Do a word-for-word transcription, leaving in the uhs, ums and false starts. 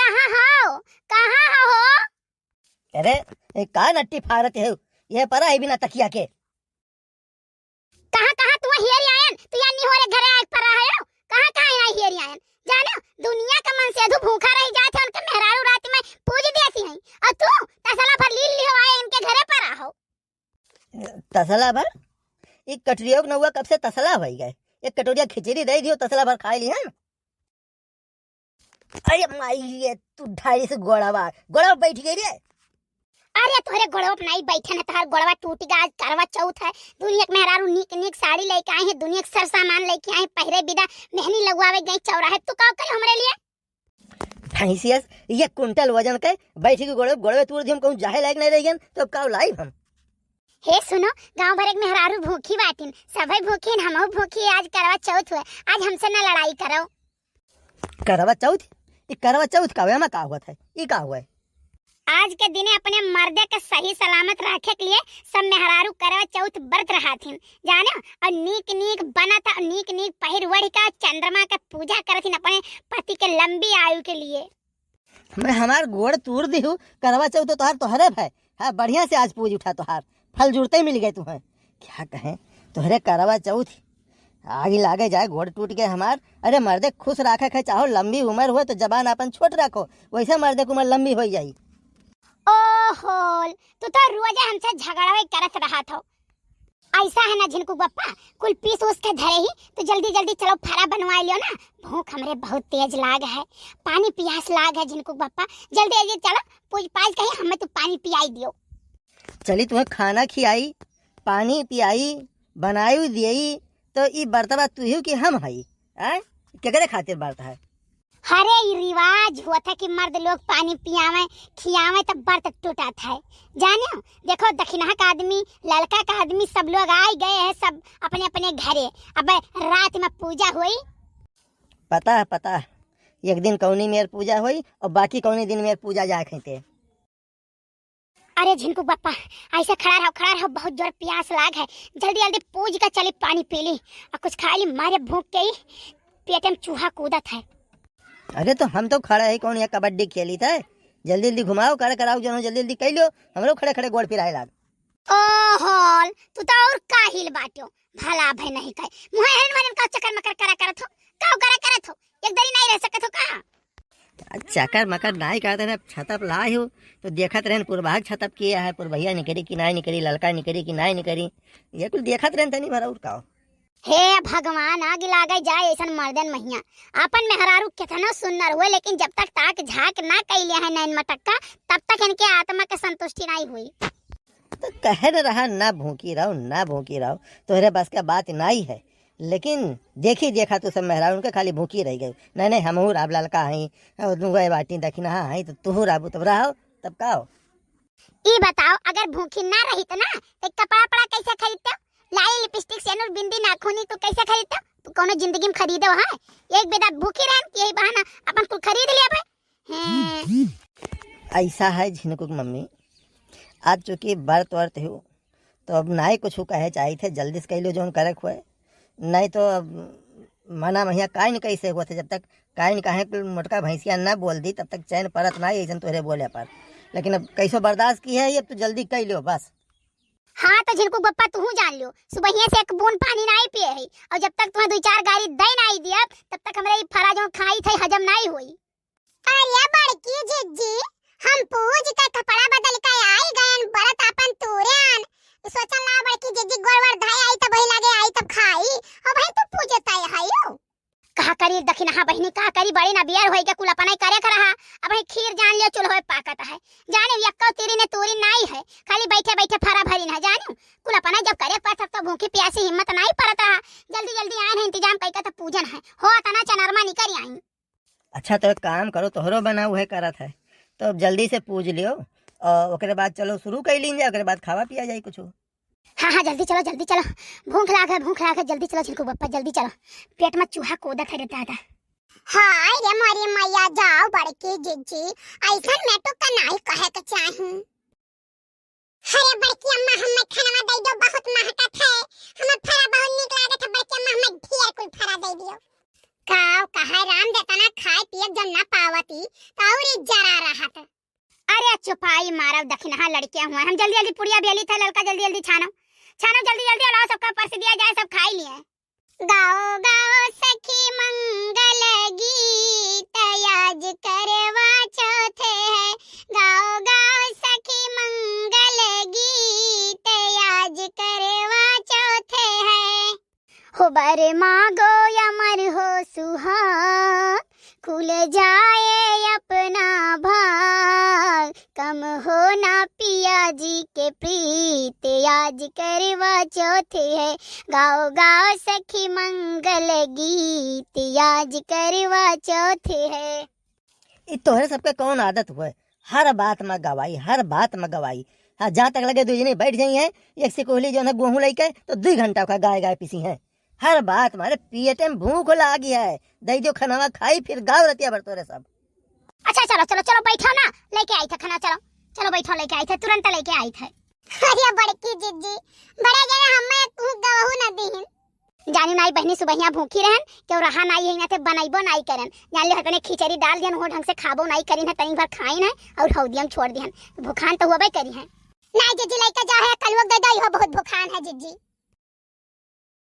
कहाँ हो? कहाँ हो? अरे, ए, का नट्टी फारत है? ये परा है बिना तकिया के। कहाँ, कहाँ तू हेर आयन? तू या निहोरे घरे आए परा है? कहाँ, कहाँ यहाँ हेर आयन? जाने, दुनिया का मनसेधू भूखा रह जात है, उनके मेहरारू रात में पूज देती हैं। और तू तसला भर लील लिहो आए इनके घरे परा हो। तसला भर? ई कटरियो के नौआ कब से तसला होई गए? एक कटोरिया खिचड़ी दे दियो, तसला भर खाए ली, हैं? अरे माई, ये तू ढाई से गोड़वा, गोड़वा बैठ गई रे। अरे तोहरे गोड़वा पे नहीं बैठे न, तोहर गोड़वा टूट गया। आज करवा चौथ है, दुनिया के मेहरारू नीक नीक साड़ी लेके आई है, दुनिया के सर सामान लेके आई, पहिरे बिदा मेहंदी लगवावे गई चौराहे, तू का करे हमरे लिए? भैंसियस, ये कुंटल वजन के बैठी के गोड़वे, गोड़वे तोड़ दी, हम कहूँ जाहे लायक नहीं रह गए, तो अब का लाई हम? हे सुनो, गांव भर एक मेहरारू भूखी बाटिन, सभई भूखी हैं, हमहू भूखी हैं, आज करवा चौथ हुए, आज हमसे ना लड़ाई करो। करवा चौथ? ई करवा चौथ का हुआ? एमा का हुआ था? ई का हुआ है? आज के दिने अपने मर्दे के सही सलामत रखे के लिए सब मेहरारू करवा चौथ व्रत रहाथिन, जाने? और नीक नीक बनत और नीक नीक पहिर ओढ़ के चंद्रमा के पूजा करथिन अपने पति के लंबी आयु के लिए। मैं हमार गोड़ तोड़ दिहू, करवा चौथ तो तोहार तोहरे भाई। हाँ, बढ़िया से आज पूज उठा तोहार, फल जुड़ते मिल गए तुम्हें। क्या कहें, तोहरे करवा चौथ आगी लागे जाए, गोड़ टूट गए हमार। अरे मर्दे, खुश राखे के चाहो, लंबी उम्र हो तो जबान अपन छोट रखो, वैसे मर्दे के उम्र लंबी हो जाई। ओहो, तू तो रोजे हमसे झगड़वे करत रहत हो। ऐसा है ना झिनकू बप्पा, कुल पीस उस के धरे ही, तो जल्दी जल्दी चलो फरा बनवा लियो ना, भूख हमरे बहुत तेज लाग है, पानी पियास लाग है झिनकू बप्पा, जल्दी जल्दी चलो, पूज पाज कहीं हमें तू पानी पियाई दियो। चली तुम्हें खाना खियाई, पानी पियाई, बनाई दियई, तो ई बर्तवा तू ही कि हम हई? आय, केकरे खातिर बर्त है? अरे, ई रिवाज होत है कि मर्द लोग पानी पियावे, खियावे, तब बर्त टूटत है। जाने, देखो, दखिनहा का आदमी, ललका का आदमी, सब लोग आइ गए हैं, सब अपने अपने घरे। अब रात में पूजा होई। पता है, पता है, एक दिन कौनी मेर पूजा होई और बाकी कौनी दिन मेर पूजा जाए खैते। अरे झिनकू बप्पा, ऐसे खड़ा रहो, खड़ा रहो, बहुत जोर प्यास लाग है, जल्दी जल्दी पूज के चली पानी पी ली और कुछ खा ली, मारे भूख के ही पेटे में चूहा कूदत है। अरे तो हम तो खड़ा है, कौन ये कबड्डी खेली था? जल्दी जल्दी घुमाओ, कर कराओ, जनो जल्दी जल्दी कह लो, हमरो खड़े खड़े गोड़ पिराए लाग। ओहोल, तू तो और काहिल बाट्यो, भला भय नहीं कहे, मुहे हरन मरन का चक्कर मकर करा करत हो, का करा करत हो, एक दरी नहीं रह सकत हो का? चकर मकर नाई करत रहे, छतप लाए हो, तो देखत रहन पुरबहा छतप किया है, पुरबहिया निकरी कि नाई निकरी, ललका निकरी कि नाई निकरी, ये कुल देखत रहन तनी भर और का हो। हे भगवान, आग लागे जाए ऐसन मर्दन महिया। आपन मेहरारू केतना सुन्नर हुए, लेकिन जब तक ताक झांक ना कैले है नैन मटक्का, तब तक इनके आत्मा के संतुष्टि नहीं हुई। तो कहे न रहा, ना भूखी रहो, ना भूखी रहो, तोहरे बस का बात नाई है। लेकिन देखी देखा तू सब मेहरारू उनके खाली भूखी रह गई। नहीं, नहीं, हमहू राब ललका हई, और दुगो बाटी दखिनहा हई, तो तुहू राबू तब रहो, तब का हो? ई बताओ, अगर भूखी ना रहित ना, तो कपड़ा पड़ा कैसे खरीदते? लाली, लिपस्टिक, सेनुर, बिंदी, नाखूनी तू कैसे खरीदते? तू कोनो जिंदगी में खरीदे हो, हाँ? एक बेदा भूखी रहन कि यही बहाना अपन कुल खरीद ले भाई। हैं। ऐसा है झिनकू की मम्मी, आज चूंकि बर्त वर्त हो, तो अब नाई कुछ कहे चाहिए थे, जल्दी से कह लो जौन करे खोए, नहीं तो अब मना महिया काहे न कैसे हुआ थे, जब तक काहे न काहे कुल मोटका भैंसिया ना बोल दी, तब तक चैन परत ना, ऐसन तोहरे बोले पर। लेकिन अब कैसो बर्दाश्त की है, ये अब तू जल्दी कह लो बस। हाँ, तो झिनकू बप्पा, तू जान लो, सुबहिया से एक बूंद पानी नाई पिए है, और जब तक तुम्हें दो चार गारी दे नाई दिया, तब तक हमरे ई फरा जो खाई थे, हजम नाई होई। अरे बड़की जिज्जी, हम पूज के कपड़ा बदल के आई गयन, बरत आपन तूरन। सोचन ला बड़की जिज्जी गोड़ वोड़ धोए आई, तब वही लागे आई, तब खाई। अब भाई तू पूजत आई हायो। का करी दखिनहा बहिनी, का करी, बड़ी ना बियर होई के कुल अपना ही करे के रहा। अब भाई खीर जान लियो, चूल्हो पाकत है। जाने यक्को तीरी ने तूरी नाई है, खाली बैठे बैठे फरा भरिन है। जाने कुल अपना जब करे के पड़त, तब तो भूखी प्यासी हिम्मत नाई परत रहा। जल्दी जल्दी आए हैं, इंतजाम कई के तो पूजन है। हो तना चनरमा निकल आई। अच्छा, तो एक काम करो, तोहरो बना उहे करत है, तो अब जल्दी से पूज लियो और ओकरे बाद चलो शुरू कर लीन जाए, ओकरे बाद खावा पिया जाए कुछ। हाँ, हाँ, जल्दी चलो, जल्दी चलो, भूख लाग है, भूख लाग है, जल्दी चलो झिनकू बप्पा, जल्दी चलो, पेट में चूहा कूदत है रे दादा। हाय रे मोरी मैया, जाओ बड़की जिज्जी, ऐसन में तो कनाई कहे के चाही। अरे बड़की अम्मा, हमें खानवा दे दो, बहुत महकत है, हमें फरा बहुत नीक लागत है, बड़की अम्मा, हमें ढेर कुल फरा दे दियो। काव कहे राम, जेतना खाए पिए जब न पावती, त अउर ई जरा रहत। अरे चुपाई मारव, दखिनहा लड़किया हुआ। हम जल्दी जल्दी पुड़िया बेली थे, ललका जल्दी जल्दी छानो, छानो जल्दी जल्दी, और लाओ सबका परस दिया जाए, सब खाई लिए। गाओ गाओ सखी मंगल गीत, आज करवा चौथ है। गाओ गाओ सखी मंगल गीत, आज करवा चौथ है। हो बर मागो अमर हो सुहाग, खुल जाए अपना भाग, कम हो ना पिया जी के प्रीत, आज करवा चौथ है। गाओ गाओ सखी मंगल गीत, आज करवा चौथ है। ई तोहरे सबके कौन आदत हुए, हर बात में गवाई, हर बात में गवाई। हाँ, जहाँ तक लगे दुइ जने बैठ जाई हैं, एक सिकोहली जौन है गोहूँ लइके, तो दुइ घंटा का गाय गाय पीसी हैं। हर बात मारे पियटे में भूख लागी है, दई दियो खनवा खाई, फिर गाओ रतिया भर तोरे सब। अच्छा, चलो, चलो, चलो, बैठो ना, लइके आई थे खाना, चलो, चलो, बैठो, लइके आई थे, तुरंत लइके आई थे। अरे बड़की जिज्जी, बड़ा जने हमें तू गवहू न दीहिन। जानी नाई बहनी, सुबहिया भूखी रहन, केहू रहा नाई है, ना ते बनइबो नाई करन। जान ले, हर कने खिचड़ी डाल दियन, हो ढंग से खाबो नाई करिन है, तनी भर खाइन है और हौदियम छोड़ दिहन। भुखान तो हुआ करी है। नाई जिज्जी, लइके जा है, कलुआ दे दो, इहो बहुत भुखान है जिज्जी।